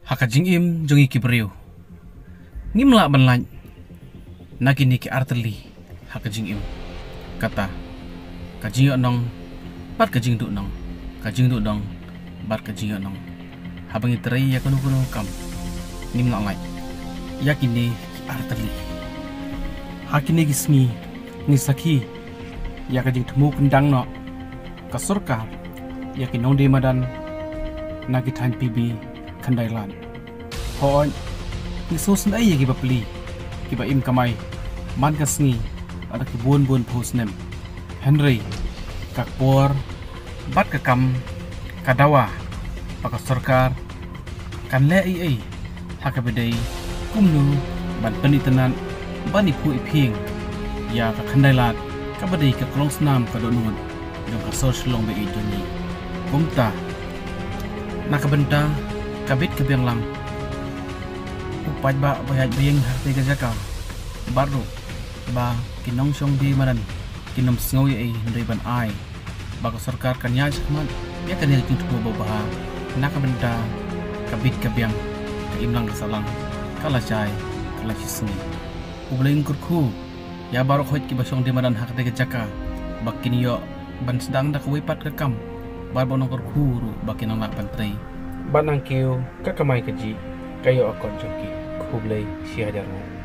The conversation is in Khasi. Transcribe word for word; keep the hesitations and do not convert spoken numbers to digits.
Ha ka jingim jong ngi ki briew, ngim lah ban lait na kine ki artylli ha ka jingim. Kata, ka jingïohnong bad ka jingduhnong, ka jingduhnong bad ka jingïohnong. Haba ngi trei ïa kano kano kam, ngim lah lait ïa kine ki artylli. Ha kine ki sngi ngi sakhi ïa ka jingthmu kyndang noh ka sorkar ïa ki nongdie madan na ki thaiñ P B khyndai lad. Hooid, ngi sngewsynei ïa ki bapli, ki ba im kamai man ka sngi lada ki bun bun phew snem. Hynrei ka por bad ka kam ka dawa ba ka sorkar kan leh ei ei ha kaba dei kumno ban pynitynnad, ban ïaphuh ïaphieng ïa ka khyndai lad kaba dei ka klongsnam ka dohnud jong ka sor Shillong ba ïeit jong ngi. Kumta, na ka bynta ka bit ka biang lang, u paidbah ba ïaid ba ïeng ha katei ka jaka bad ruh ba ki nongshong die madan kin ym sngew ei ei hynrei ban ai ba ka sorkar kan ïaid shakhmat ïa kane ka jingthmu babha na ka bynta ka bit ka biang, ka imlang ka sahlang, ka lashai ka lashisngi. U Blei un kyrkhu ïa baroh khoit ki ba shong die madan ha katei ka jaka ba kin ïoh ban sdang da kawei pat ka kam bad ba un kyrkhu ruh ba kin nang lah ban trei. Ban nang kiew ka kamai kajih ka ïoh akot jong ki. Khublei shihajar nguh.